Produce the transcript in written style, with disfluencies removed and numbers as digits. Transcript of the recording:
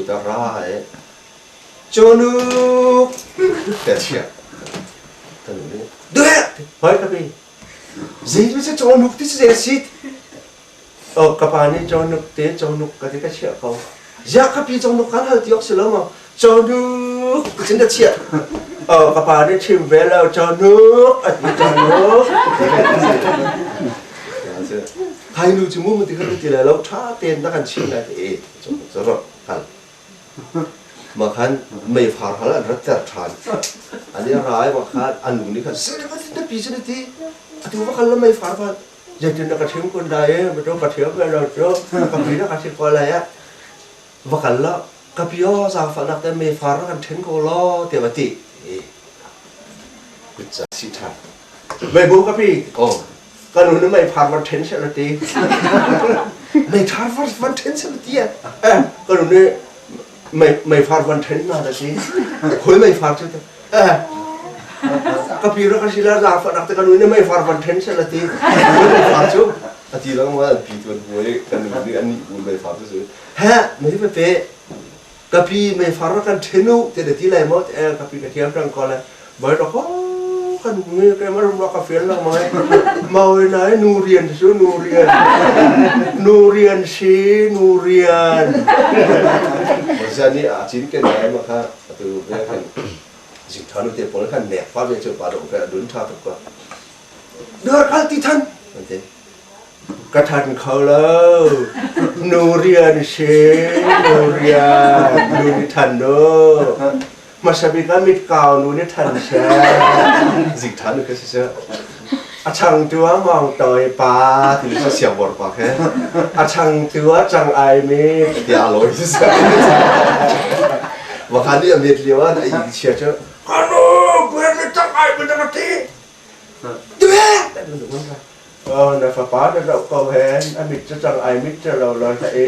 ta ra i Cawhnuk ka chiah. Ka nu nih duh hoi ka pi zei cu cawhnuk ti si zei a si Oh, ka pa nih cawhnuk te cawhnuk ka ti ka chiah ko. Ziah ka pi cawhnuk kan hal ti awk si lo maw? Cawhnuk cun ka chiah. Oh, ka pa nih chim ve lo cawhnuk a ti cawhnuk. Thai nu cu mu ti kha ti lai lo ṭha tein na kan chim lai ti e cawhnuk cu ro hal. Mah khan meifar hal an rat ter ṭhan. An i rai mah khan a nu nih khan na pi cu na ti atu va kal la meifar van Zeitin na ka chim kun lai i macu ka thiam ve lo cu ka pi na ka si ko lai ah va kal la ka pi aw zaangfahnak te meifar na kan ṭhen ko law tiah va ti kutca si ṭhan meibu ka pi aw ka nu nih meifar van ṭhen seh la ti meifar van ṭhen seh la ti eh ka nu nih meifar van ṭhen na da si khoi meifar cu eh ka pi ra ka si la zaangfahnak te ka nu nih meifar van ṭhen seh la ti meifar cu a ti lang ma an pi tuan buai kan nu nih an nih bu meifar cu su he mei pe ka pi meifar ra kan ṭhen u te da ti lai maw eh ka pi ka thiam rang ko lai bai ra ko kan nge ke ma rum ka fial lang mai mawi nai nu rian su nu rian nu rian si nu rian Zani a cin ken lai ma kha atu ve kan zingtha nu te pawl khan nek fa ve chu pa dong pe dun tha tuk ko nar khal ti than ante ka than kho lo nu rian si nu rian nu ni than no hmasa bik ah mit kau nu nih than seh zingtha nu ka si seh a changtu ah mawng toi pa ti cu siangbor pa khe a changtu ah cang ai mi tiah a lawi si seh Wakhan nih a met lio ah a ing chia cu kanu buan le cang ai mi na ka ti Oh, na fapa na zoh ko hen a mit cu cang ai mit cu lo lo hlah e.